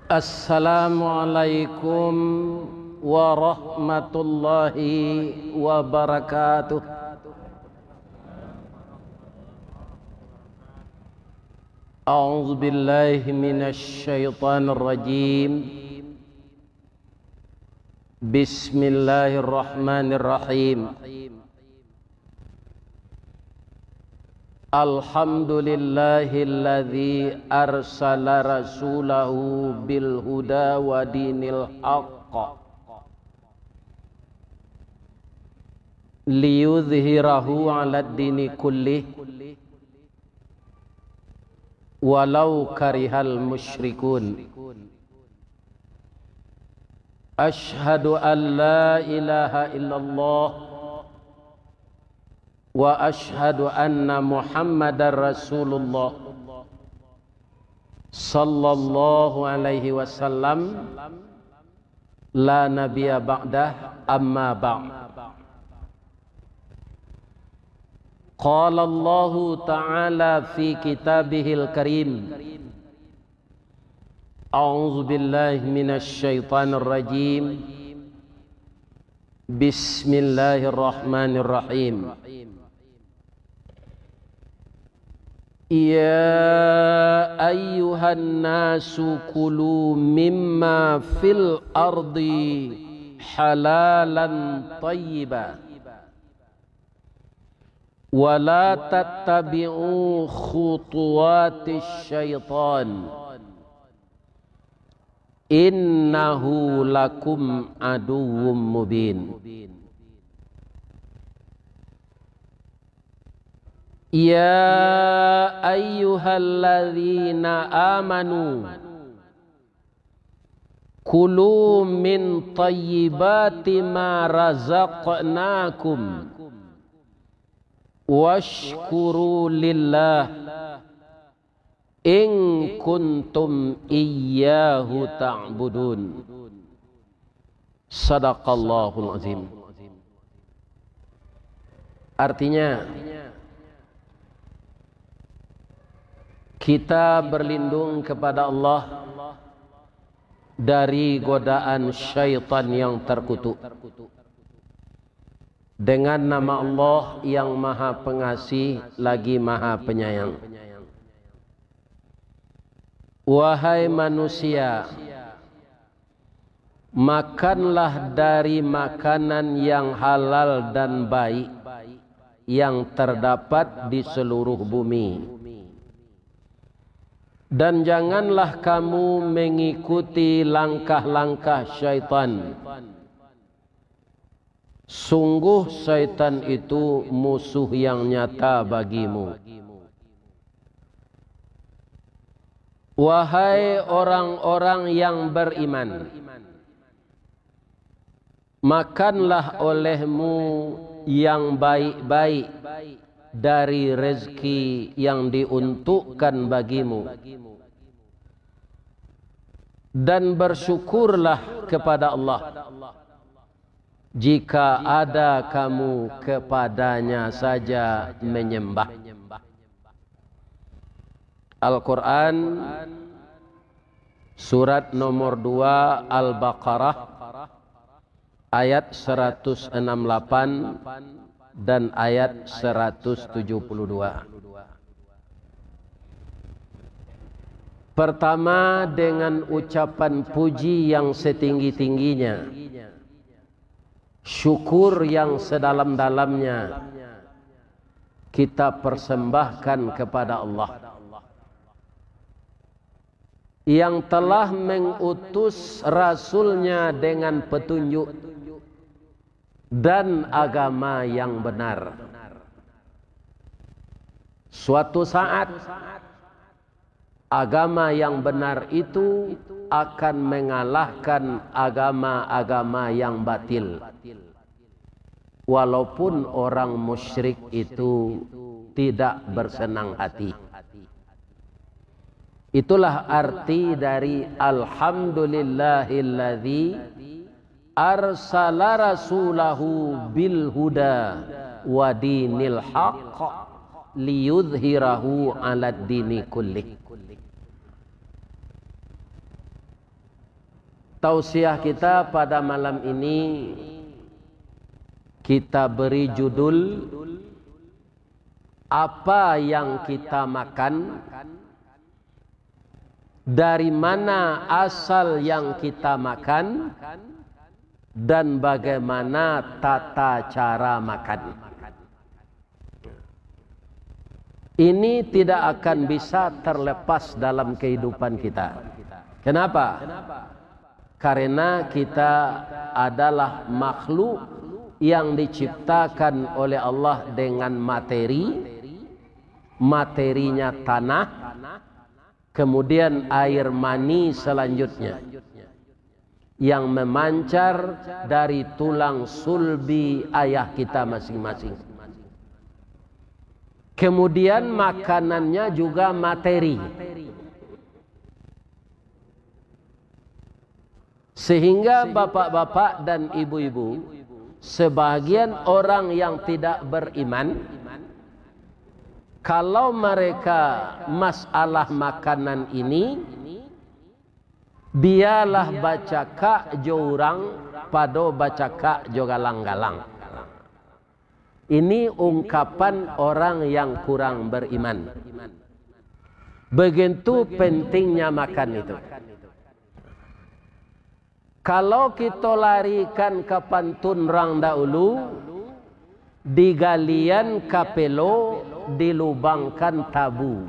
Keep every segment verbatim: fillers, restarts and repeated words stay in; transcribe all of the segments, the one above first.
Assalamualaikum warahmatullahi wabarakatuh. A'udzubillahi minasyaitonirrajim. Bismillahirrahmanirrahim. Alhamdulillahilladzi arsala rasulahu bil huda wa dinil haqq liyudhhirahu 'alad dini kullih walau karihal musyrikun. Asyhadu an la ilaha illallah wa asyhadu anna Muhammadar Rasulullah sallallahu alaihi wasallam, la nabiyya ba'dah, amma ba'd. Qala Allahu ta'ala fi kitabihil karim, A'udzubillahi minasyaitonirrajim. Bismillahirrahmanirrahim. Ya ayyuhan nasu kulu mimma fil ardi halalan thayyiba. Wala tattabi'u khutuwatis syaitan. Innahu lakum aduwwum mubin. Ya ayyuhalladzina amanu, kulu min thayyibati ma razaqnakum, washkuru lillah in kuntum iyyahu ta'budun. Sadaqallahul azim. Artinya, kita berlindung kepada Allah dari godaan syaitan yang terkutuk. Dengan nama Allah yang Maha Pengasih lagi Maha Penyayang. Wahai manusia, makanlah dari makanan yang halal dan baik yang terdapat di seluruh bumi. Dan janganlah kamu mengikuti langkah-langkah syaitan. Sungguh syaitan itu musuh yang nyata bagimu. Wahai orang-orang yang beriman, makanlah olehmu yang baik-baik dari rezeki yang diuntukkan bagimu, dan bersyukurlah kepada Allah jika ada kamu kepada-Nya saja menyembah. Al-Quran, surat nomor dua, Al-Baqarah, ayat seratus enam lapan dan ayat seratus tujuh puluh dua. Pertama, dengan ucapan puji yang setinggi-tingginya, syukur yang sedalam-dalamnya kita persembahkan kepada Allah yang telah mengutus Rasul-Nya dengan petunjuk dan agama yang benar. Suatu saat, agama yang benar itu akan mengalahkan agama-agama yang batil, walaupun orang musyrik itu tidak bersenang hati. Itulah arti dari alhamdulillahilladzi arsala rasulahu bil huda wa dinil haq liyudhhirahu 'alad dini kullih. Tausiah kita pada malam ini kita beri judul, apa yang kita makan, dari mana asal yang kita makan, dan bagaimana tata cara makan. Ini tidak akan bisa terlepas dalam kehidupan kita. Kenapa? Karena kita adalah makhluk yang diciptakan oleh Allah dengan materi, materinya tanah, kemudian air mani selanjutnya yang memancar dari tulang sulbi ayah kita masing-masing. Kemudian makanannya juga materi. Sehingga bapak-bapak dan ibu-ibu, sebahagian orang yang tidak beriman, kalau mereka masalah makanan ini, bialah bacakak jo urang pado bacakak jo galang-galang. Ini ungkapan orang yang kurang beriman. Begitu pentingnya makan itu. Kalau kito larikan ka pantun rang dahulu, digalian kapelo, dilubangkan tabu,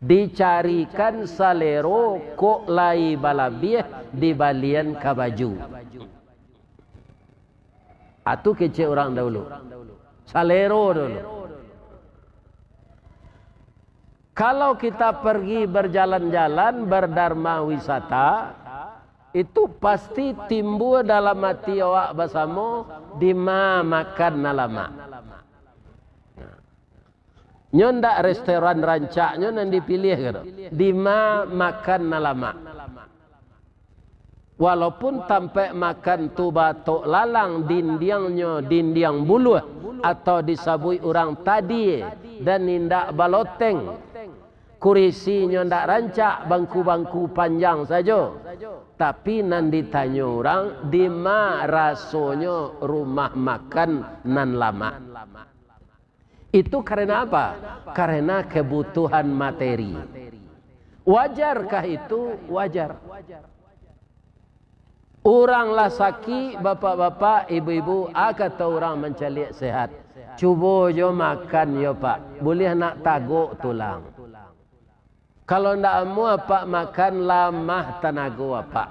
dicarikan salero, kok lai balabiah, dibalian ka baju. Atu kecek urang dahulu. Salero dulu. Kalau kita pergi berjalan-jalan, berdarma wisata, itu pasti timbul dalam ati awak basamo, di ma makan nan lamak. Nyo ndak restoran rancaknyo nan dipiliah, gitu. Di ma makan nan lamak. Walaupun tampek makan tu batok lalang, dindiangnyo dindiang buluah, atau disabuik urang tadie, dan indak baloteng, kurisinyo ndak rancak, bangku-bangku panjang sajo, tapi nan ditanyo urang, di ma rasonyo rumah makan nan lamak. Itu karena apa? Karena kebutuhan materi. Wajarkah itu? Wajar. Urang lah sakik, bapak-bapak, ibu-ibu, a kato urang mancaliak sehat. Cubo jo makan yo, Pak. Buliah nak tagok tulang. Kalau ndak amuah apak makan, lamah tanago apak.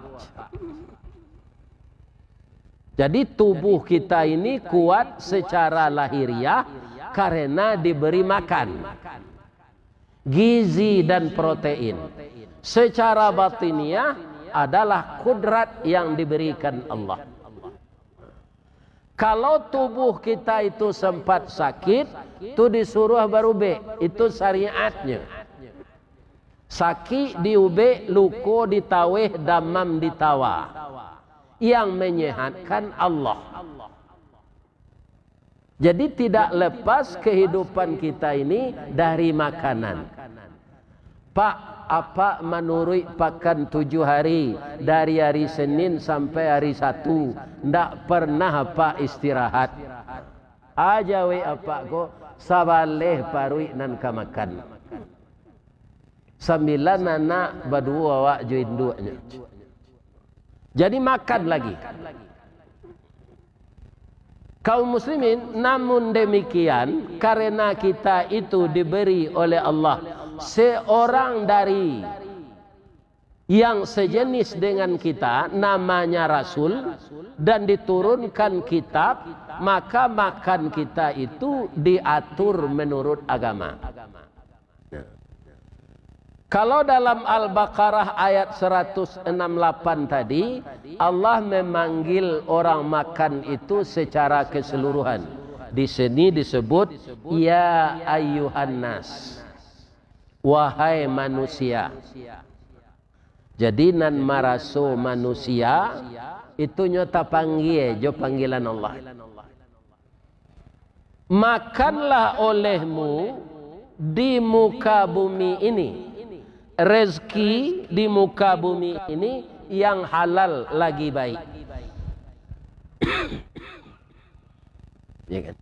Jadi, tubuh kita ini kuat secara lahiriah karena diberi makan. Gizi dan protein. Secara batiniah adalah kudrat yang diberikan Allah. Kalau tubuh kita itu sempat sakit, tu disuruh barubek. Itu syariatnya. Sakik diubek, luko ditaweh, damam ditawa. Yang menyehatkan Allah. Jadi, tidak lepas kehidupan kita ini dari makanan. Pak, apak manuruik pakan tujuah hari, dari hari Senin sampai hari Satu, ndak pernah apak istirahat. Ajawek apak ko, sabaleh paruik nan ka makan. Sambilan anak, baduo awak jo induaknyo. Jadi, makan lagi. Kaum muslimin, namun demikian, karena kita itu diberi oleh Allah seorang dari yang sejenis dengan kita, namanya Rasul, dan diturunkan kitab, maka makan kita itu diatur menurut agama. Kalau dalam Al-Baqarah ayat seratus enam lapan tadi, Allah memanggil orang makan itu secara keseluruhan. Di sini disebut, "Ya ayyuhan nas, wahai manusia." Jadi, nan maraso manusia, itu nyo tapanggia jo panggilan Allah. Makanlah olehmu di muka bumi ini. Rezeki di muka bumi ini yang halal lagi baik. Ya kan?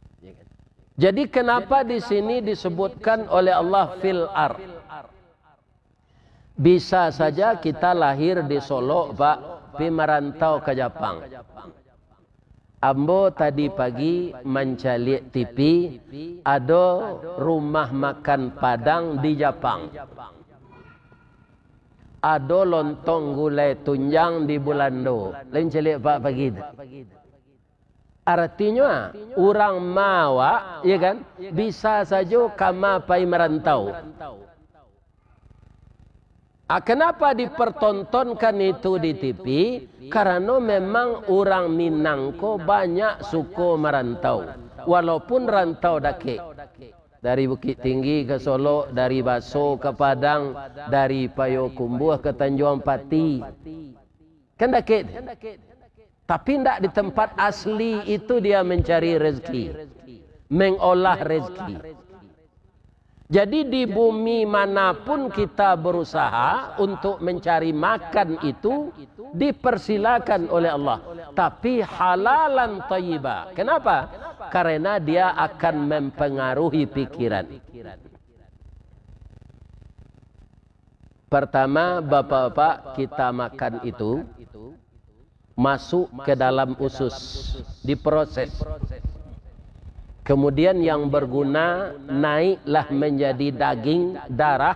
Jadi, kenapa di sini disebutkan oleh Allah fil ar? Bisa saja kita lahir di Solok, Pak, pi marantau ka Japang. Ambo tadi pagi mancaliak T V, ado rumah makan Padang di Japang. Ado lontong gulai tunjang di Bulando. Lain caliak Pak pagi tu. Artinyo, urang ma awak, ya kan, bisa sajo ka ma pai marantau. Ah, kenapa dipertontonkan itu di T V? Karano memang urang Minang ko banyak suko marantau, walaupun rantau dakek. Dari Bukittinggi ka Solok, dari Baso ka Padang, dari Payokumbuah ka Tanjuang Pati. Kan dakek tu. Tapi ndak di tempat asli itu dia mencari rezeki, mengolah rezeki. Jadi, di bumi manapun kita berusaha untuk mencari makan itu, dipersilakan oleh Allah, tapi halalan thayyiba. Kenapa? Karena dia akan mempengaruhi pikiran. Pertama, bapak-bapak, kita makan itu masuk ke dalam usus, diproses. Kemudian yang berguna naiklah menjadi daging, darah,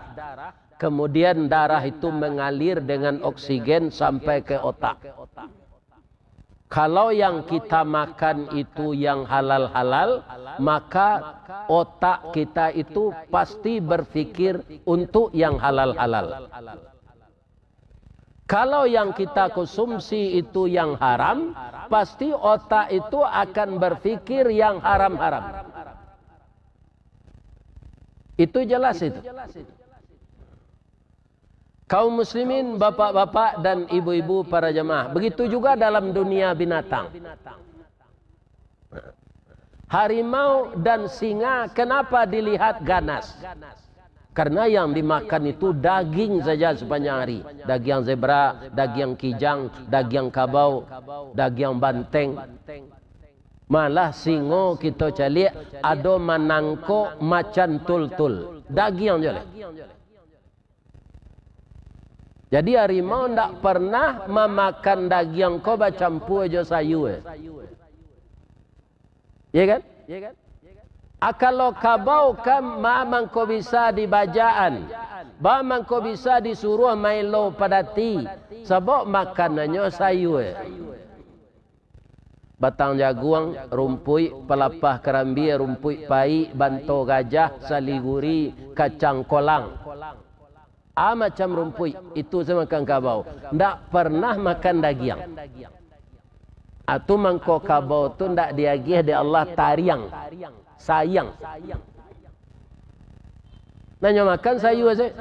kemudian darah itu mengalir dengan oksigen sampai ke otak. Kalau yang kita makan itu yang halal-halal, maka otak kita itu pasti berpikir untuk yang halal-halal. Kalau yang kita konsumsi itu yang haram, pasti otak itu akan berpikir yang haram-haram. Itu jelas itu. Kaum muslimin, bapak-bapak dan ibu-ibu para jamaah, begitu juga dalam dunia binatang. Harimau dan singa, kenapa dilihat ganas? Karena yang dimakan itu daging saja sepanjang hari. Daging zebra, daging kijang, daging kabau, daging banteng. Malah singo kito caliak ado manangkok macan tultul. Daging je lah. Jadi, harimau ndak pernah mamakan dagiang ko bacampua jo sayua. Ya kan? A, kalau kabau kan, baa mangko bisa dibajaan, baa mangko bisa disuruah maelo padati, sabab makanannyo sayua. Batang jaguang, rumpuik, palapah karambia, rumpuik paik, banto gajah, saliguri, kacang kolang. A macam rumpuik, itu sajo makan kabau. Ndak pernah makan dagiang. A tu mangko kabau tu ndak diagiah dek Allah tariang, sayang. Nan nyo makan sayua sajo.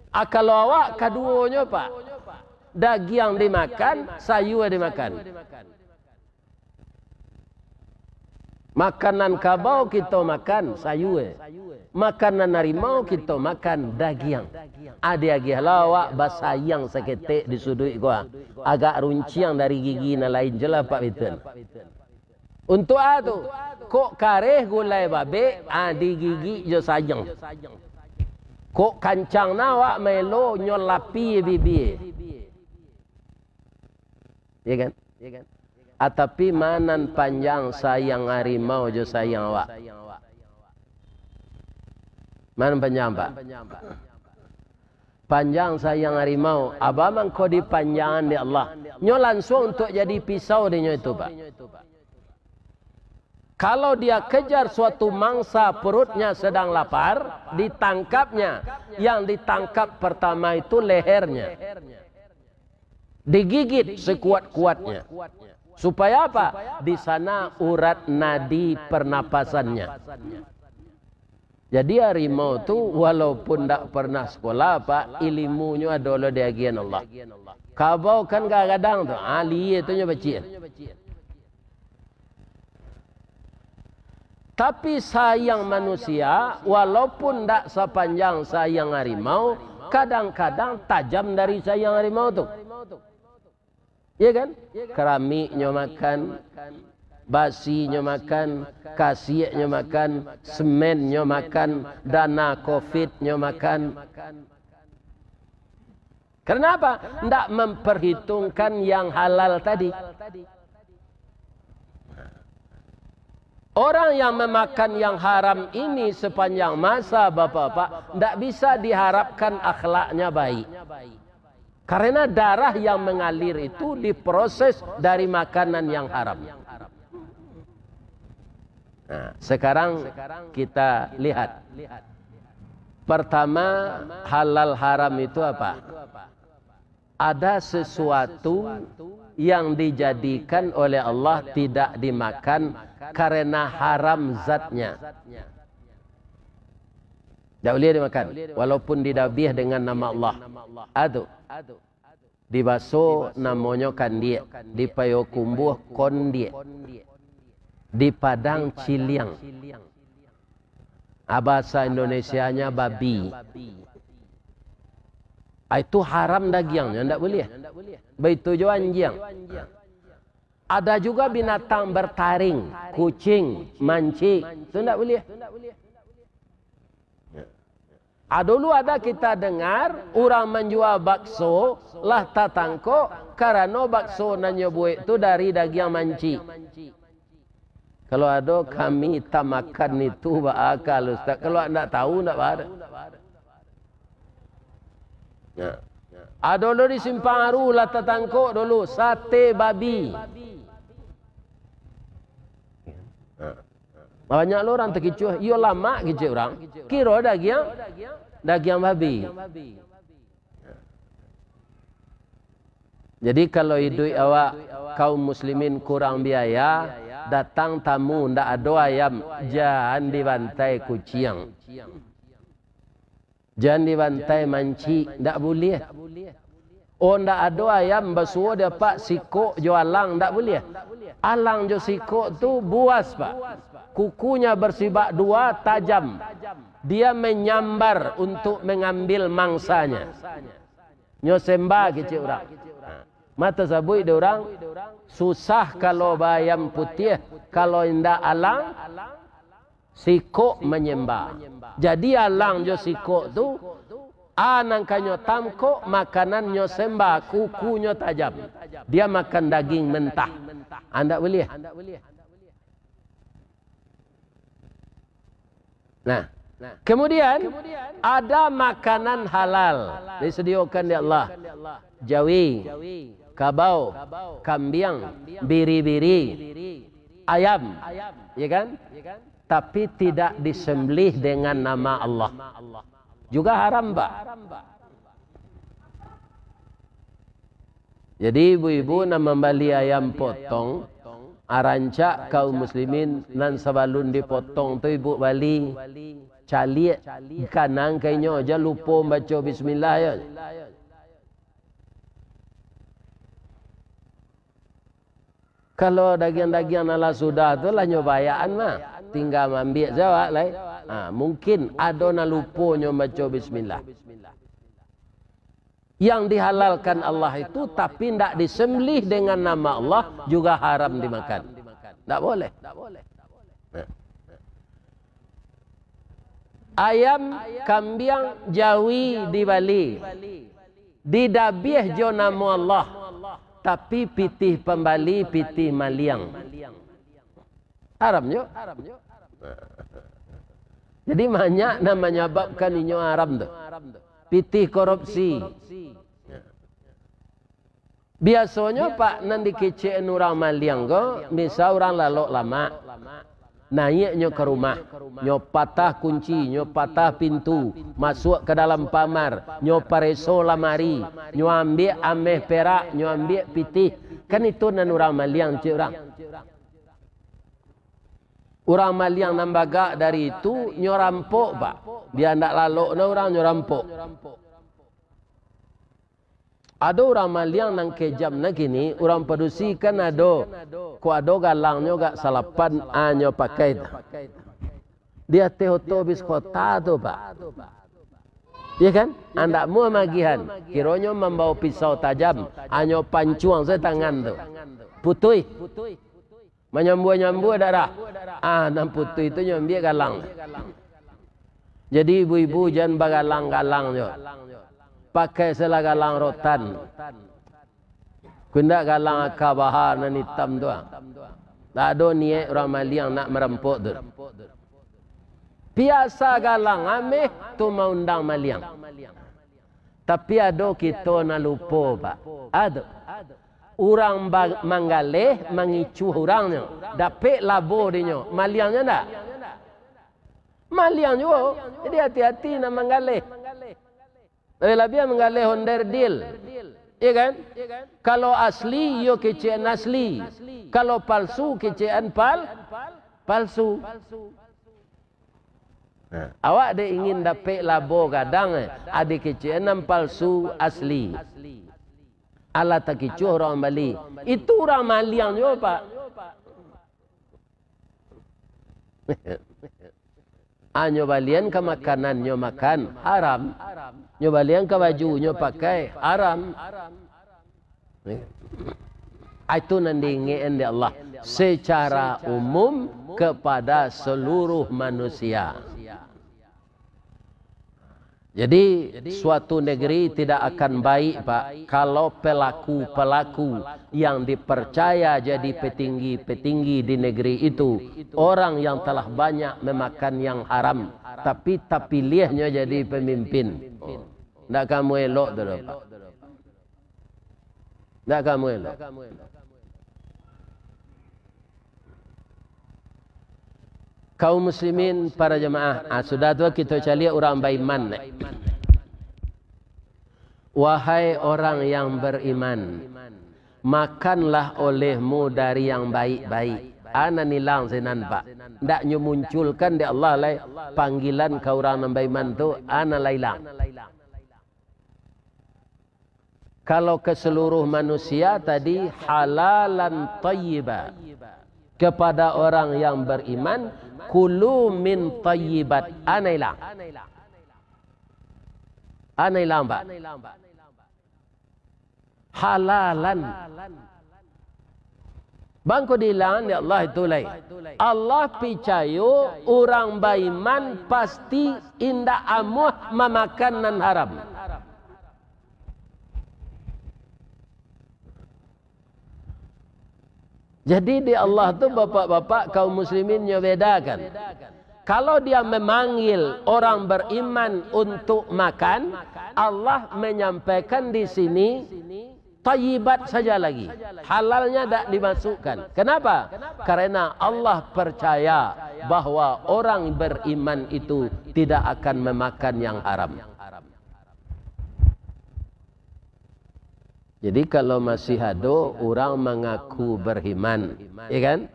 A kalau awak kaduonyo, Pak, dagiang dimakan, sayua dimakan. Makanan kabau kito makan, sayua. Makanan harimau kito makan, dagiang. A diagiahlah awak basayang saketek di suduik ko, a. Agak runciang dari gigi nan lain, jelah Pak Bitun. Untuak a tu, kok kareh gulai babek, a digigik jo sayang. Kok kancang na awak maelo, nyo lapie bibia. Ya kan? A tapi ma nan panjang sayang harimau jo sayang awak? Ma nan panjang, Pak? Panjang sayang harimau, a baa mangko dipanjangan dek Allah. Nyo lansuang untuak jadi pisau dek nyo itu, Pak. Kalau dia kejar suatu mangsa, perutnya sedang lapar, ditangkapnya. Yang ditangkap pertama itu lehernya. Digigit sekuat-kuatnya. Supaya apa? Di sana urat nadi pernapasannya. Jadi, harimau tu walaupun ndak pernah sekolah, Pak, ilimunyo ado lo diagiahan Allah. Kabau kan gadang tu, a, lia tu nyo bacik. Tapi sayang manusia, walaupun ndak sapanjang sayang harimau, kadang-kadang tajam dari sayang harimau tu. Iya kan? Keramiknyo makan, basinyo makan, kasiaknyo makan, semennyo makan, dana covidnyo makan. Karena apa? Ndak memperhitungkan yang halal tadi. Orang yang memakan yang haram ini sepanjang masa, Bapak-bapak, ndak bisa diharapkan akhlaknya baik. Karena darah yang mengalir itu diproses dari makanan yang haram. Nah, sekarang kita lihat. Pertama, halal haram itu apa? Ada sesuatu yang dijadikan oleh Allah tidak dimakan karena haram zatnya. Tidak boleh dimakan, walaupun didabiah dengan nama Allah. Ado. Di baso namonyo kandiak, di Payokumbuah kondiak, di Padang ciliang. Ah, bahasa Indonesianya babi. Ah, itu haram dagiangnyo, ndak boleh. Baitu jo anjiang. Ada juga binatang bertaring, kucing, mancik, itu ndak boleh. Ah, dulu ada kita dengar, urang manjua bakso lah tatangkok, karano bakso nan nyo buek tu dari dagiang mancik. Kalau ado kami tamakan itu, baakal, Ustaz. Kalau ndak tahu, ndak baa. Nah. Ado lo di Simpang Aru lah tatangkok dulu, sate babi. Nah. Banyak lo urang takicuah, iyo lamak kecek urang. Kiro dagiang, dagiang babi. Jadi, kalau iduik awak, kaum muslimin, kurang biaya, datang tamu, ndak ado ayam, jan dibantai kuciang. Jan dibantai mancik, ndak buliah. Oh, ndak ado ayam, basuo dek apak sikok jo alang, ndak buliah. Alang jo sikok tu buas, Pak. Kukunya bersibak dua, tajam. Dia menyambar untuk mengambil mangsanya. Nyo semba kecek urang. Ha. Ma tasabuik dek urang, susah kalau baayam putiah, kalau indak alang, sikok manyemba. Jadi alang jo sikok tu, a nan ka nyo tangkok, makanan nyo semba, kukunyo tajam. Dia makan daging mentah. Andak buliah. Nah, kemudian ada makanan halal disediakan di Allah. Jawi, kabau, kambiang, biri-biri, ayam, ya kan? Tapi tidak disembelih dengan nama Allah. Juga haram, Pak. Jadi, ibu-ibu nan mambali ayam potong, arancak kaum muslimin nan sabalun dipotong tu ibu bali, caliak kanang ka inyo, jan lupo mambaco bismillah, yo. Kalau dagiang-dagiang nan lah sudah tu lah nyo bayakan mah, tingga maambiak se awak lai. Ha, mungkin ado nan lupo nyo mambaco bismillah. Yang dihalalkan Allah itu, tapi ndak disembelih dengan nama Allah, juga haram dimakan. Ndak boleh. Nah. Ayam, kambiang, jawi dibali, didabiah jo namo Allah, tapi pitih pambali pitih maliang. Haram jo. Jadi, banyak nan manyababkan inyo haram tu. Pitih korupsi. Biasonyo, Pak, nan dikecekan urang maliang ko, misal urang lalok lamak, naiak nyo ka rumah, nyo patah kunci, nyo patah pintu, masuak ka dalam kamar, nyo pareso lamari, nyo ambiak ameh perak, nyo ambiak pitih, kan itu nan urang maliang, cek urang. Urang maliang nan bagak dari itu, nyo rampok, Pak. Bia ndak lalok na urang, nyo rampok. Ado urang maliang nan kejam nan kini, urang padusi kan ado, kok ado galangnyo agak salapan, a nyo pakai tu. Di ateh oto bis kota tu, Pak. Iya kan? Andak muah magihan, kironyo mambawa pisau tajam, hanyo pancuang sajo tangan tu. Putuih. Manyambua-nyambua darah. Ah, nan putuih tu nyo ambiak galang. Jadi ibu-ibu jan bagalang-galang jo. Pakai sajolah galang rotan. Kok indak galang aka baha nan itam tu ah. Tak ado niaik urang maliang nak marampok tu. Piasa galang ameh tu maundang maliang. Tapi ado kito nan lupo, Pak. Ado. Urang ba-, manggaleh, mangicuah urangnyo, dapek labo dinyo, maliangnyo ndak? Maliang juo. Jadi hati-hati nan manggaleh. Labiah-labiah manggaleh onderdil. Iya kan? Kalau asli, iyo kecekan asli. Kalau palsu, kecekan pal-, palsu. Nah, awak dek ingin dapek labo gadang, eh, ado kecekan nan palsu asli. Alah takicuah urang bali. Itu urang maliang juo, Pak. Ah, nyo balian ka makanan nyo makan, haram. Nyo balian ka baju nyo pakai, haram. Ah, itu nan diingekan dek Allah secara umum kepada seluruh manusia. Jadi, suatu negeri tidak akan baik, Pak, kalau pelaku-pelaku yang dipercaya jadi petinggi-petinggi di negeri itu, orang yang telah banyak memakan yang haram, tapi tapiliahnyo jadi pemimpin. Ndak ka amuah elok tu doh, Pak. Ndak ka amuah elok. Kaum muslimin, para jamaah, ah, sudah tu kito caliak urang baiman, eh. Wahai orang yang beriman, makanlah olehmu dari yang baik-baik. Ah, nan ilang sinan, Pak. Ndak nyo munculkan dek Allah lai panggilan ka urang nan baiman tu, ah, nan lah ilang. Kalau ka seluruh manusia tadi, halalan thayyiba. Kepada orang yang beriman, kulu min thayyibat. Ah, nan ilang. Ah, nan ilang, Pak. Halalan. Bangko diilang dek Allah itu lai. Allah picayo urang baiman pasti indak amuah mamakan nan haram. Jadi di Allah tu, bapak-bapak, kaum muslimin, nyo bedakan. Kalau Dia memanggil orang beriman untuk makan, Allah menyampaikan di sini thayyibat saja lagi. Halalnya dak dimasukkan. Kenapa? Karena Allah percaya bahwa orang beriman itu tidak akan memakan yang haram. Jadi, kalau masih ado urang mangaku beriman, ya kan?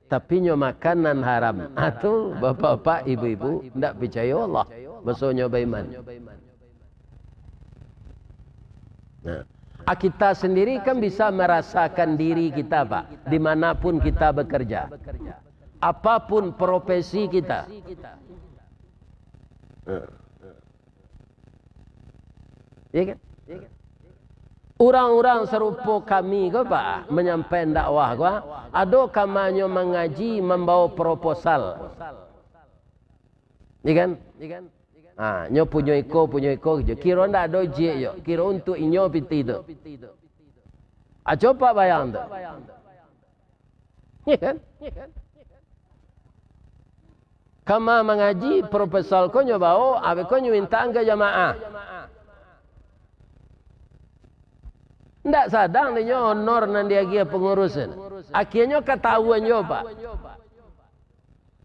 Tapi nyo makan nan haram, ah, tu, bapak-bapak, ibu-ibu, ndak picayo Allah, basonyo baiman. Nah, ah, kita sendiri kan bisa merasakan diri kita, Pak, dimanapun kita bekerja, apapun profesi kita. Nah. Iya kan? Urang-urang sarupo kami ko, Pak, manyampaikan dakwah ko, ado kamanyo mangaji, mambawa proposal. Iya kan? Ha, nyo punyo iko, punyo iko, kiro ndak ado jek yo, kiro untuak inyo pitih tu. Ha, coba bayang tu. Iya kan? Kama mangaji, proposal ko nyo bawo, abih ko nyo mintaan ka jamaah. Ndak sadang dek nyo honor nan diagiah pangurus tu. Akhianyo katahuan juo, Pak.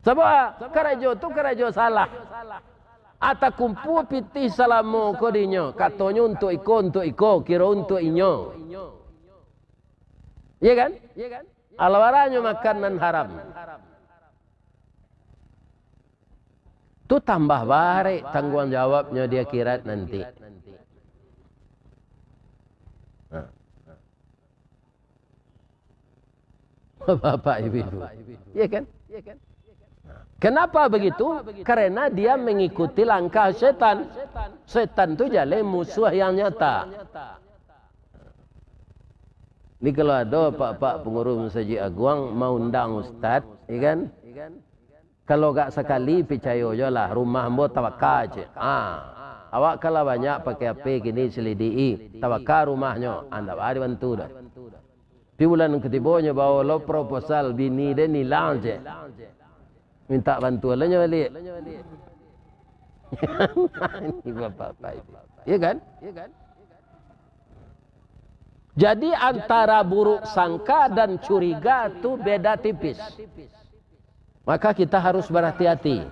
Sabab karajo tu karajo salah. Atakumpua pitih salamo ko dinyo, katonyo untuak iko, untuak iko, kiro untuak inyo. Iya kan? Alah bara nyo makan nan haram. Tu tambah barek tangguang jawabnyo di akhirat nanti. Nah. Bapak, ibu-ibu. Iya kan? Kenapa begitu? Karena dia mengikuti langkah setan. Setan tu jaleh musuah yang nyata. Jadi kalau ado apak-apak pangurus Masajik Aguang maundang ustaz, ya kan? Kalau gak sakali, picayo jo lah, rumah ambo tabaka, cek. Ah, awak kan lah banyak pakai H P kini, selidiki, tabaka rumahnyo, ah, ndak baa dibantu doh. Tapi bulan katibo nyo bao lo proposal, bini den ilang, cek. Mintak bantuan lo nyo baliak. Ini bapak-bapak ini. Iya kan? Jadi antara buruk sangka dan curiga tu beda tipis. Maka kita harus berhati-hati.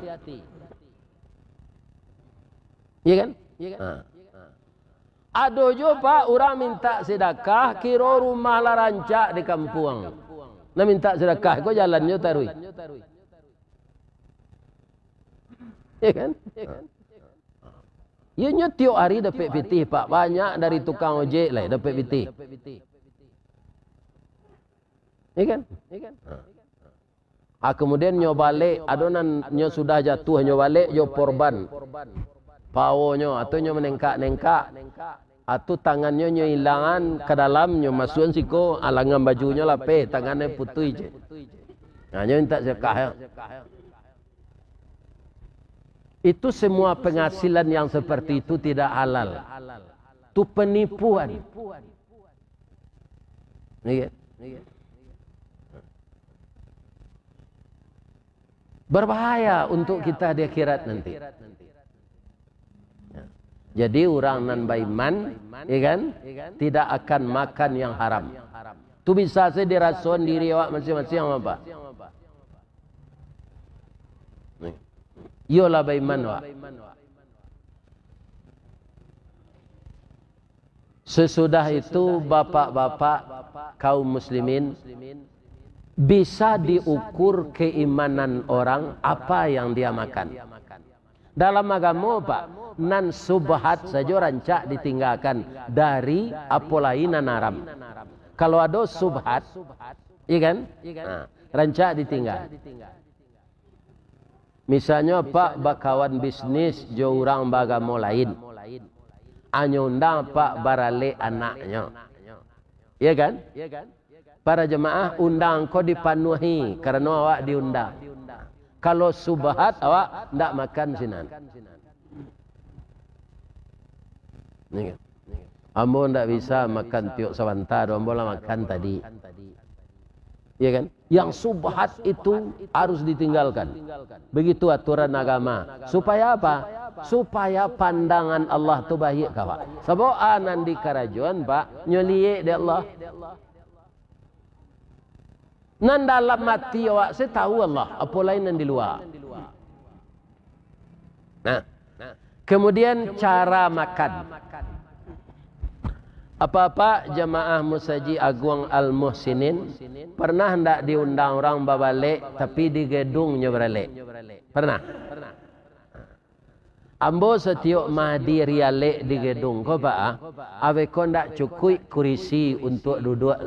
Iya kan? Nah. Ado jo, Pak, urang mintak sidakah, kiro rumah lah rancak di kampuang. Nah, mintak sidakah ko jalannyo taruih. Iya kan? Iyo, nyo tiok hari dapek pitih, Pak. Banyak dari tukang ojek lai dapek pitih. Iya kan? Ah, kemudian nyo balek, ado nan nyo sudah jatuah, nyo balek jo porban. Paonyo, atau nyo manengkak-nengkak, atau tangannyo nyo ilangan ka dalam, nyo masuakan siko, alangan bajunyo lapeh, tangannyo putuih, cek. Nah, nyo mintak sedekah, ya. Itu semua penghasilan yang seperti itu tidak halal. Itu penipuan. Iya. Berbahaya untuk kita di akhirat nanti. Ya. Jadi, urang nan baiman, ya kan, tidak akan makan yang haram. Tu bisa saja dirasoan diri awak masing-masing apa? Nih. Iyolah baiman awak. Sesudah itu, bapak-bapak kaum muslimin, bisa diukur keimanan orang apa yang dia makan. Dalam agamo, Pak, nan subhat sajo rancak ditinggakan dari apo lai nan haram. Kalau ado subhat, iya kan? Nah, rancak ditingga. Misalnyo, Pak, bakawan bisnis jo urang baagamo lain. Anyo undang, Pak, baralek anaknyo. Iya kan? Para jamaah, undang ko dipanuahi, karano awak diundang. Kalau subhat, awak ndak makan sinan. Iya kan? Ambo ndak bisa makan tiok sabanta doh, ambo lah makan tadi. Iya kan? Yang subhat itu harus ditinggalkan. Begitu aturan agama. Supaya apa? Supaya pandangan Allah tu baik ka awak. Sabab a nan di karajoan, Pak, nyo liek dek Allah. Nan dalam ati awak se tahu Allah, apo lai nan di lua. Nah, kemudian cara makan. Apak-apak jamaah Musajik Aguang Al-Muhsinin, pernah ndak diundang urang babalek, tapi di gedungnyo baralek? Pernah? Ambo satiok madiri alek di gedung ko, Pak, ah, aweh ko ndak cukuik kurisi untuak duduak.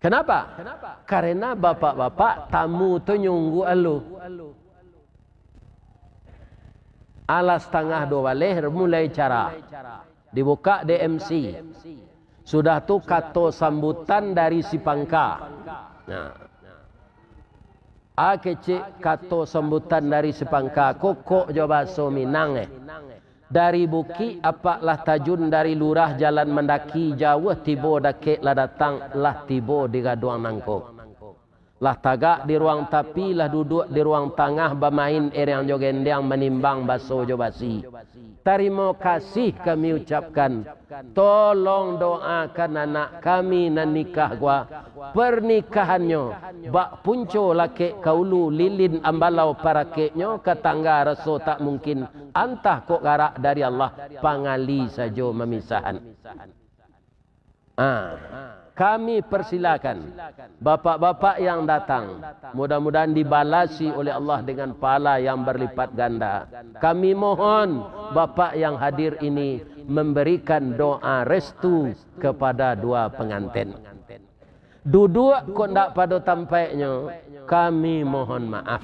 Kenapa? Karena bapak-bapak tamu tu nyungguak alu. Alah satangah duo baleh mulai acara. Dibukak dek M C. Sudah tu kato sambutan dari si pangka. Nah. A kecek kato sambutan dari si pangka, kokok jo bahaso Minang, eh. Dari bukik apak lah tajun, dari lurah jalan mandaki, jauah tibo dakek lah datang, lah tibo di gaduang nangko. Lah tagak di ruang tapi, lah duduak di ruang tangah, bamain erang jo gendang, manimbang baso jo basi. Tarimo kasih kami ucapkan. Tolong doakan anak kami nan nikah ko, pernikahannyo bak punco lakek ka ulu, lilin ambalau parakeknyo ka tangga, raso tak mungkin, antah kok garak dari Allah, pangali sajo mamisahan. Ah, kami persilakan bapak-bapak yang datang, mudah-mudahan dibalasi oleh Allah dengan pahala yang berlipat ganda. Kami mohon bapak yang hadir ini memberikan doa restu kepada dua pengantin. Duduak kok ndak pado tampaiknyo, kami mohon maaf.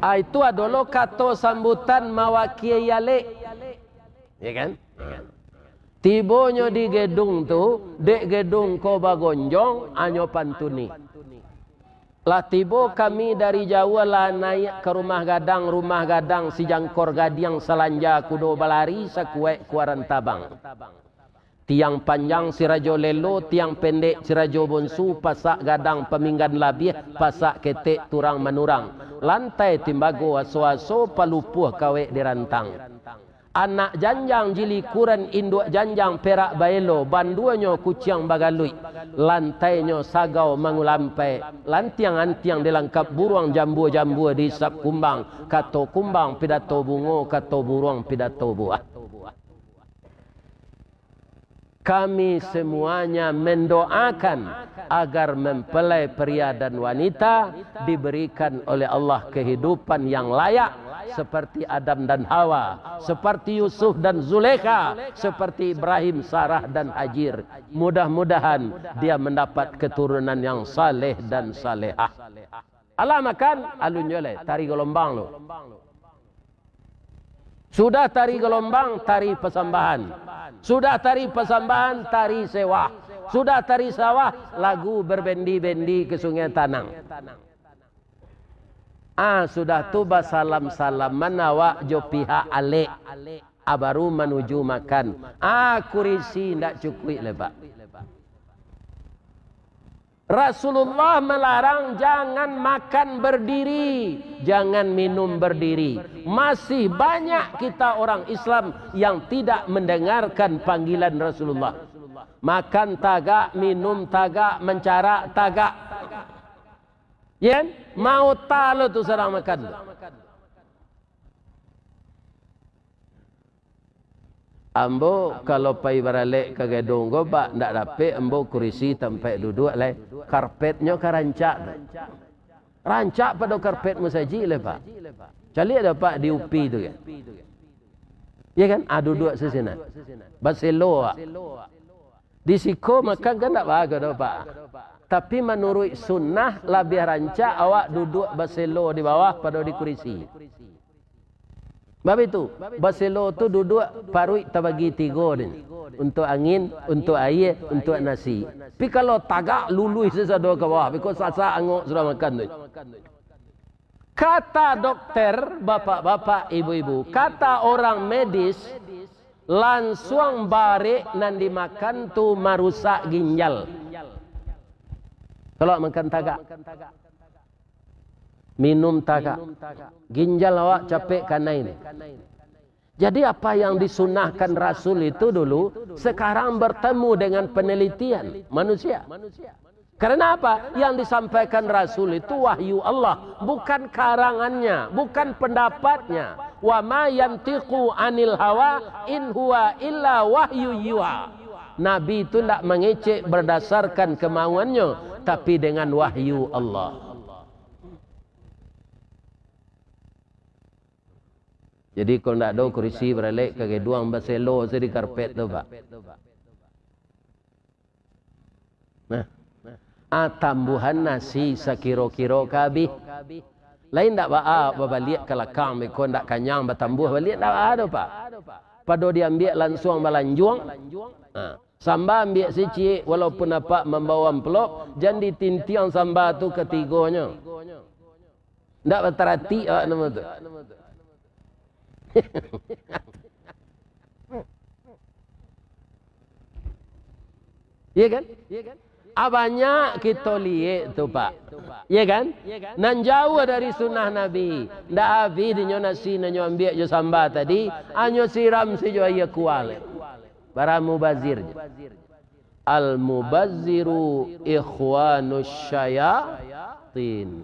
Ah, itu ado lo kato sambutan mawakiai alek. Ya kan? Tibonyo di gedung tu, dek gedung ko bagonjong, anyo pantuni. Lah tibo kami dari jauah, lah naiak ka rumah gadang, rumah gadang sijangkor gadiang, salanja kudo balari, sakuaik kuaran tabang. Tiang panjang si rajo lelo, tiang pendek si rajo bonsu, pasak gadang paminggan labiah, pasak ketek turang manurang. Lantai timbago aso-aso, palupuah kawek dirantang. Anak janjang jilikuran, induak janjang perak baelo, banduanyo kuciang bagaluik. Lantainyo sagau mangulampai, lantiang-antiang dilangkap buruang, jambua-jambua diisap kumbang, kato kumbang pidato bungo, kato buruang pidato buah. Kami semuanya mendoakan agar mempelai pria dan wanita diberikan oleh Allah kehidupan yang layak, seperti Adam dan Hawa, seperti Yusuf dan Zulekha, seperti Ibrahim, Sarah, dan Hajir. Mudah-mudahan dia mendapat keturunan yang saleh dan salehah. Alah makan, alun jo lai, tari galombang lo. Sudah tari galombang, tari pasambahan. Sudah tari pasambahan, tari sewah. Sudah tari sawah, lagu berbendi-bendi ke Sungai Tanang. Ah, sudah tu basalam-salaman awak jo pihak alek. Ah, baru manuju makan. Ah, kurisi ndak cukuik lai, Pak. Rasulullah melarang jangan makan berdiri, jangan minum berdiri. Masih banyak kita orang Islam yang tidak mendengarkan panggilan Rasulullah. Makan tagak, minum tagak, mancarak tagak. Yan, mau talo tu sadang makan tu. Ambo kalau pai baralek ka gedung ko, Pak, ndak dapek ambo kurisi tampek duduak lai. Karpetnyo ka rancak tu. Rancak pado karpet musajik lai, Pak. Caliak dah, Pak, di U P I tu kan. Ya kan? Ah, duduak sisinan. Baselo, Pak. Di siko makan kan ndak bagus doh, Pak. Tapi manuruik sunnah, labiah rancak awak duduak baselo di bawah pado di kurisi. Bab itu, baselo tu duduak paruik tabagi tigo ni. Untuak angin, untuak aia, untuak nasi. Tapi kalau tagak, luluih sasado ka bawah, biko sasak angok sudah makan tu. Kata dokter, bapak-bapak, ibu-ibu, kata orang medis, lansuang barek nan dimakan tu marusak ginjal. Kalau makan tagak. Minum tagak. Ginjal awak capek kanai ni. Jadi, apa yang disunahkan Rasul itu dulu, sekarang bertemu dengan penelitian manusia. Karena apa? Yang disampaikan Rasul itu wahyu Allah, bukan karangannya, bukan pendapatnya. "Wa ma yantiqu anil hawa, in huwa illa wahyu yuha." Nabi itu ndak mangecek berdasarkan kemauannya, tapi dengan wahyu Allah. Jadi, kalau ndak ado kurisi baralek ka geduang, baselo se di karpet tu, Pak. Nah, ah, tambuahan nasi sakiro-kiro ka abih. Lain ndak baa babaliak ka lakang, beko ndak kanyang batambuah baliak, ndak baa doh, Pak. Pado diambiak lansuang balanjuang. Ah. Samba ambiak siciek, walaupun apak mambawa amplop, jan ditintiang samba tu katigonyo. Ndak bataratik awak namo tu. Iya kan? Ah, banyak kito liek tu, Pak. Iya kan? Nan jauah dari sunnah Nabi. Ndak abih dinyo nasi nan nyo ambiak jo samba tadi, anyo siram sajo aia kuah. Bara mubazir je. Al-mubazziru ikhwanus syayatin.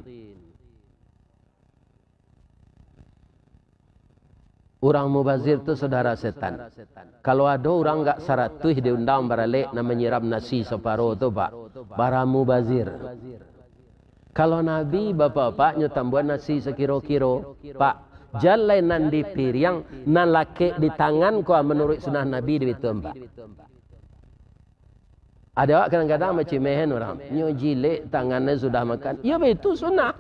Urang mubazir tu saudara setan. Kalau ado urang gak saratuih diundang baralek, nan manyiram nasi saparo tu, Pak, bara mubazir. Kalau Nabi, bapak-bapak, nyo tambuahan nasi sakiro-kiro, Pak, jan lai nan di piriang, nan lakek di tangan ko, manuruik sunnah Nabi, di bitu, Pak. Ado awak kadang-kadang macemehan urang, nyo jilek tangannyo sudah makan. Iyo, baitu sunnah.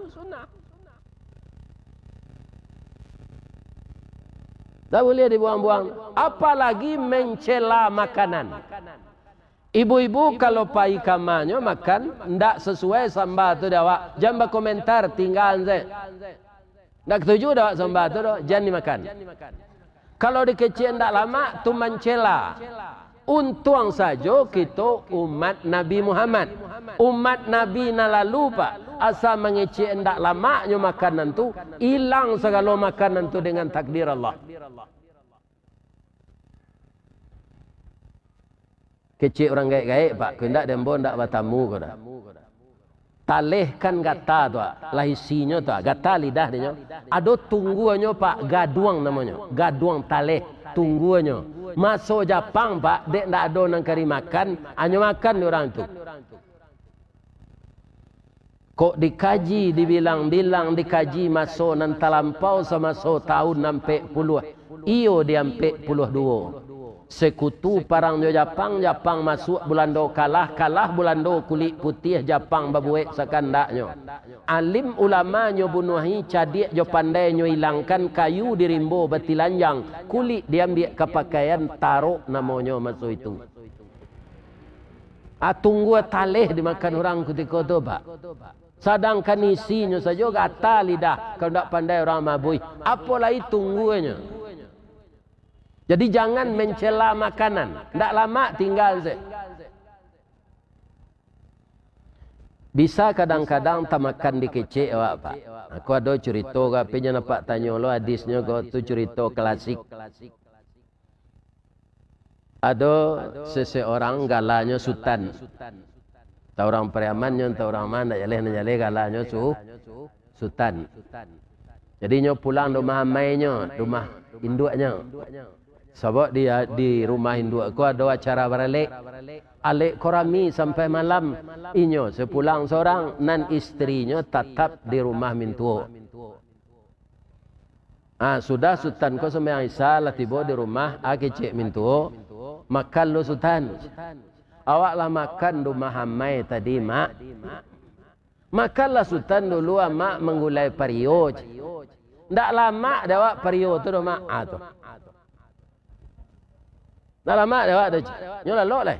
Ndak buliah dibuang-buang. Apalagi mencela makanan. Ibu-ibu kalau pai ka amanyo makan, ndak sasuai samba tu dek awak, jan bakomentar, tinggaan se. Ndak katuju dek awak samba tu doh, jan dimakan. Kalau dikecek ndak lamak, tu mancela. Untuang sajo kito umat Nabi Muhammad. Umat Nabi nan lalu, Pak, asa mangecek ndak lamaknyo makanan tu, ilang sagalo makanan tu dengan takdir Allah. Kecek urang gaek-gaek, Pak, ko indak dembo ndak batamu ko dah. Taleh kan gata tu, ah, lah isinyo tu, ah, gata lidah dinyo. Ado tungguanyo, Pak, gaduang namonyo. Gaduang taleh, tungguanyo. Maso Japang, Pak, dek ndak ado nan ka dimakan, anyo makan dek urang tu. Kok dikaji, dibilang-bilang, dikaji maso nan talampau samaso taun ampek puluah, iyo di ampek puluah duo. Sekutu parang jo Japang, Japang masuak Bulando kalah, kalah Bulando kulik putiah, Japang babuek sakandaknyo. Alim ulama nyo bunuahi, cadiak jo pandai nyo ilangkan, kayu di rimbo batilanjang, kulik diambiak ka pakaian, tarok namonyo maso itu. Ah, tunggua taleh dimakan urang kutiko tu, Pak. Sadangkan isinyo sajo gata lidah, kalau ndak pandai urang mabuih, apo lai tungguanyo. Jadi, jangan mencela makanan. Ndak lamak, tinggaan se. Bisa kadang-kadang tamakan dikecek awak, Pak. Aku ado curito ko, apo jan apak tanyo lo hadisnyo ko, tu curito klasik. Ado seseorang galanyo Sutan. Antah urang Pariaman nyo, antah urang ma, ndak jaleh, ndak jaleh galanyo su-, Sutan. Jadi nyo pulang di rumah amainyo, di rumah induaknyo. Sabab di, di rumah induak ko ado acara baralek. Alek ko rami sampai malam. Inyo se pulang sorang, nan istrinyo tatap di rumah mintuo. Ah, sudah Sutan ko sumbayang Isya, lah tibo di rumah, ah, kecek mintuo, "Makan lo Sutan. Awak lah makan di rumah amai tadi, Mak." "Makanlah Sutan dulu, Amak, manggulai pario," cek. "Ndak lamak dek awak pario tu doh, Mak." Ah, tu. "Ndak lamak dek awak tu, cek. Nyo lalok lai."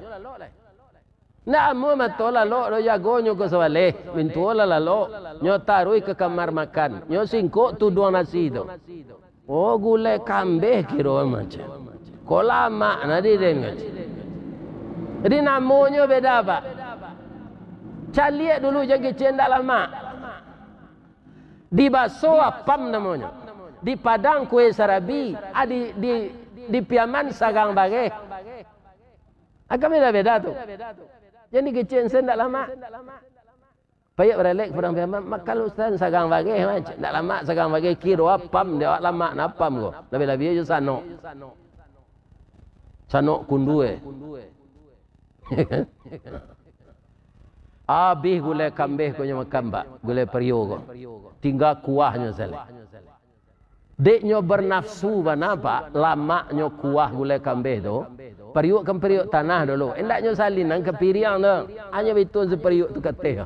"Ndak amuah mato lalok doh, jagonyo ko sabaleh. Mintuo lah lalok. Nyo taruih ka kamar makan. Nyo singkok tuduang nasi tu." "Oh, gulai kambeh kiro macam. Ko lamak na di den," kecek. Jadi namonyo beda, Pak. Caliak dulu jan kecek ndak lamak. Di baso apam namonyo. Di Padang kue sarabi, ah, di, di, di Piaman sagang bareh. Agak beda-beda tu. Jan dikecek se ndak lamak. Payah baralek ka Padang Piaman, "Makan lo Sutan sagang bareh, Mak. Ndak lamak sagang bareh, kiro apam dek awak, lamak na apam ko. Labiah-labiah jo sanok. Sanok kundua." Abih gulai kambeh ko nyo makan, Pak, gulai pario ko. Tingga kuahnyo sajo. Dek nyo bernafsu bana, Pak, lamaknyo kuah gulai kambeh tu. Pariuk kan pariuk tanah dulu. Indak nyo salinan ka piriang tu. Hanyo bituan sapariuk tu ka ateh.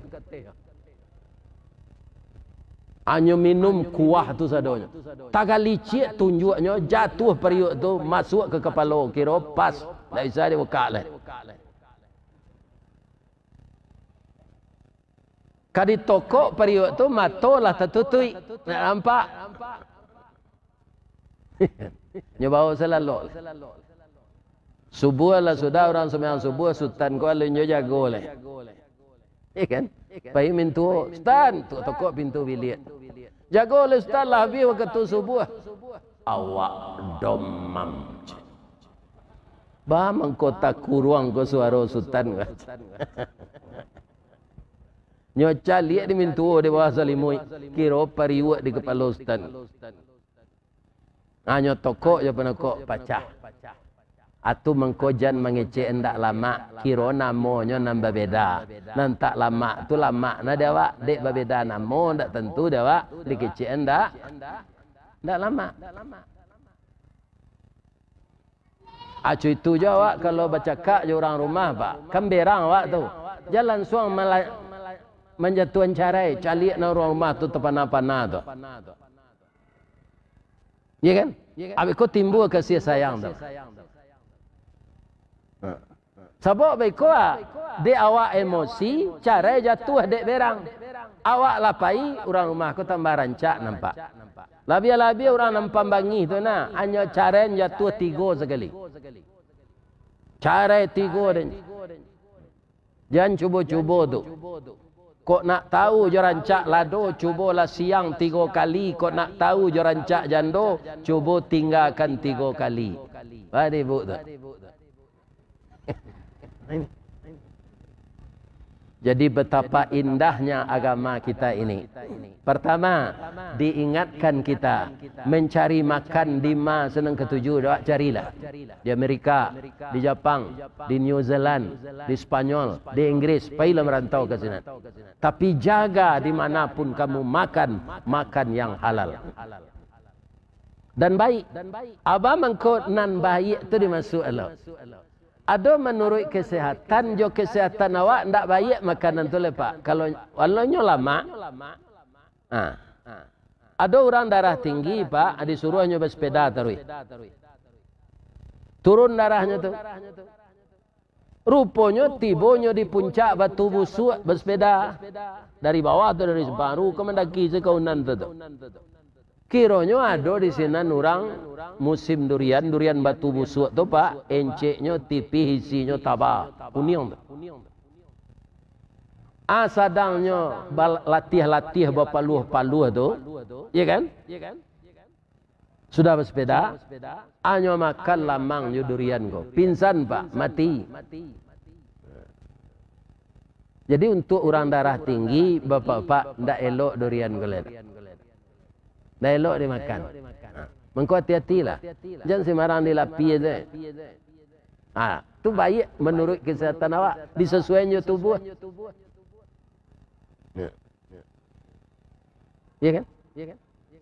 Hanyo minum kuah tu sadonyo. Tagaliciak tunjuaknyo, jatuah pariuk tu, masuak ka kapalo, kiro pas, ndak bisa dibukak lai. Ka ditokok pariuk tu, mato lah tatutuik, ndak nampak. Nyo baok salalok. Subuah lah sudah, urang sumbayang subuah, Sutan ko alun jo jago lai. Iyo kan? Pai mintuo, "Sutan!" Tu tokok pintu biliak. "Jago lai, Sutan, lah abih wakatu subuah." "Awak domam," cek. Ba mangko takuruang ko suaro Sutan ko. Nyo caliak di mintuo di bawah salimuik, kiro pariuak di kapalo Sutan. Hanyo tokok jo panokok pacah. Atu mangko jan mangecek ndak lamak, kiro namonyo nan babeda. Nan tak lamak tu lamak na di awak, dek babeda namo ndak tantu di awak, dikecek ndak, ndak lamak. Acu itu jo awak kalau bacakak jo urang rumah, Pak. Kan berang awak tu. Jan lansuang mala-, manjatuahan carai, caliak nan urang rumah tu tapana-pana tu. Iyo kan? Abih ko timbua kasih sayang tu. Sabab baiko, ah, dek awak emosi, carai jatuah dek berang. Awak lah pai, urang rumah ko tambah rancak nampak. Labiah-labiah urang nan pambangih tu nah, hanyo carai jatuah tigo sakali. Carai tigo den. Jan cubo-cubo tu. Kok nak tahu jo rancak lado, cubolah siang tigo kali. Kok nak tahu jo rancak jando, cubo tinggakan tigo kali. Ba ibu tu. Jadi, betapa indahnya agama kita ini. Pertama, diingatkan kita mencari makan di ma senang ketuju, awak carilah. Di Amerika, di Japang, di New Zealand, di Spanyol, di Inggris, pailah merantau ka sinan. Tapi jaga di mana pun kamu makan, makan yang halal. Dan baik. Abah mangko nan baik tu dimaksud Allah. Ado manuruik kesehatan, jo kesehatan awak ndak baiak makanan tu lai, Pak. Kalau, walau nyo lamak, ha. Ado urang darah tinggi, Pak, disuruahnyo basepeda taruih. Turun darahnyo tu. Ruponyo tibonyo di puncak Batu Busuak basepeda. Dari bawah tu, dari Separu ka mandaki sakaunan tu, tu. Kironyo ado di sinan urang musim durian, durian Batu Busuak tu, Pak, enceknyo tipih, isinyo taba, kuniang tu. Ah, sadangnyo bal-, latiah-latiah bapaluah-paluah tu, iya kan? Sudah basepeda, anyo makan lamang jo durian ko. Pingsan, Pak, mati. Jadi, untuk urang darah tinggi, Bapak-bapak, ndak elok durian ko lai. Ndak elok dimakan. Ha. Mangko hati-hatilah. Jan sembarang dilapia tu. Ha, tu baiak manuruik kesehatan awak, disesuaian jo tubuah. Ya. Iya kan?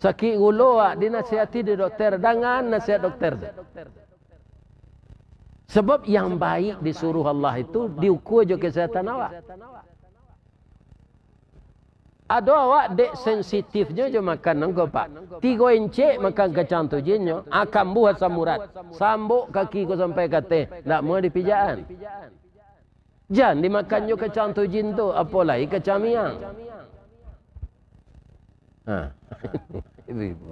Sakik gulo awak, dinasihati di dokter, dangan nasihat dokter tu. Sebab yang baik disuruh Allah itu diukua jo kesehatan awak. Ado awak dek sensitifnyo jo makanan ko, Pak. Tigo encek makan kacang tujinnyo, ah, kambuah asam urat. Sambok kaki ko sampai ka ateh, ndak amuah dipijakan. Jan dimakan jo kacang tujin tu, apo lai kacang miang. Ha. Ibu-ibu.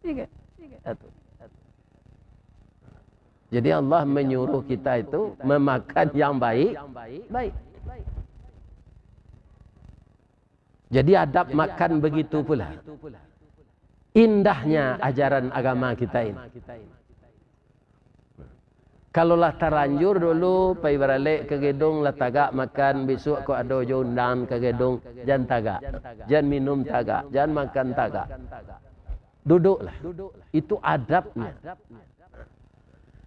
Iya kan? Atu. Jadi Allah menyuruh kita itu memakan yang baik, baik. Jadi adab makan begitu pula. Indahnya ajaran agama kita ini. Kalau lah talanjur dulu, pai baralek ka gedung, lah tagak makan, bisuak kok ado jo undangan ka gedung, jan tagak, jan minum tagak, jan makan tagak. Duduklah. Itu adabnya.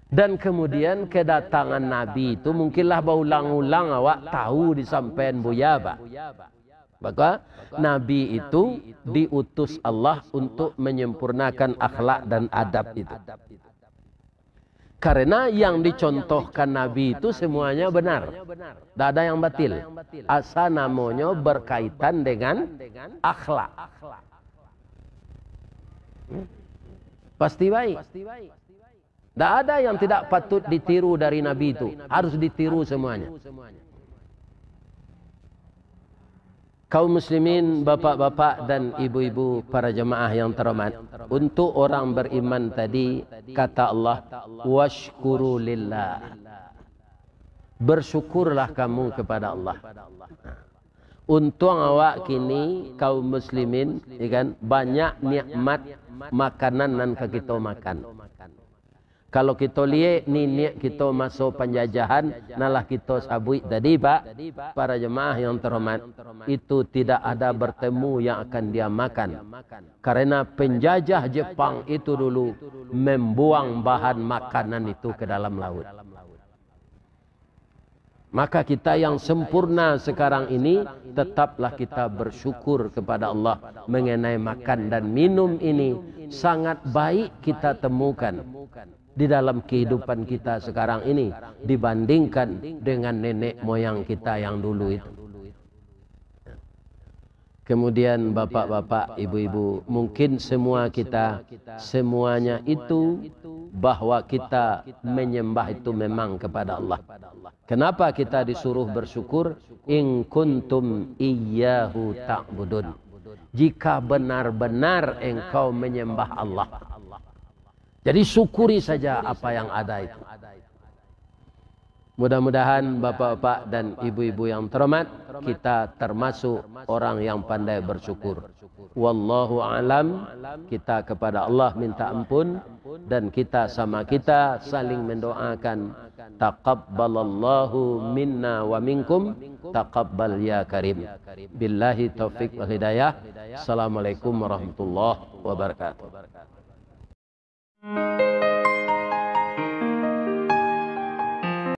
Dan kemudian kedatangan Nabi itu mungkinlah baulang-ulang awak tahu disampaian Buya, Pak. Maka Nabi itu diutus Allah untuk menyempurnakan akhlak dan adab itu. Karena yang dicontohkan Nabi itu semuanya benar. Tidak ada yang batil. Asa namonyo berkaitan dengan akhlak. Pasti baik. Tidak ada yang tidak patut ditiru dari Nabi itu. Harus ditiru semuanya. Kaum muslimin, bapak-bapak dan ibu-ibu, para jemaah yang terhormat, untuk orang beriman tadi, kata Allah, "Wasykuru lillah." Bersyukurlah kamu kepada Allah. Untuang awak kini, kaum muslimin, ya kan, banyak nikmat makanan nan ka kito makan. Kalau kito liek niniak kito maso panjajahan, nan lah kito sabuik tadi, Pak, para jemaah yang terhormat, itu tidak ada bertemu yang akan dia makan. Karena penjajah Jepang itu dulu membuang bahan makanan itu ke dalam laut. Maka kita yang sempurna sekarang ini, tetaplah kita bersyukur kepada Allah mengenai makan dan minum ini, sangat baik kita temukan di dalam kehidupan kita sekarang ini dibandingkan dengan nenek moyang kita yang dulu itu. Kemudian bapak-bapak, ibu-ibu, mungkin semua kita, semuanya itu bahwa kita menyembah itu memang kepada Allah. Kenapa kita disuruh bersyukur? "In kuntum iyyahu ta'budun." Jika benar-benar engkau menyembah Allah. Jadi syukuri saja apa yang ada itu. Mudah-mudahan bapak-bapak dan ibu-ibu yang terhormat, kita termasuk orang yang pandai bersyukur. Wallahu alam, kita kepada Allah minta ampun, dan kita sama kita saling mendoakan. Taqabbalallahu minna wa minkum, taqabbal ya karim. Billahi taufik wal hidayah. Assalamualaikum warahmatullahi wabarakatuh.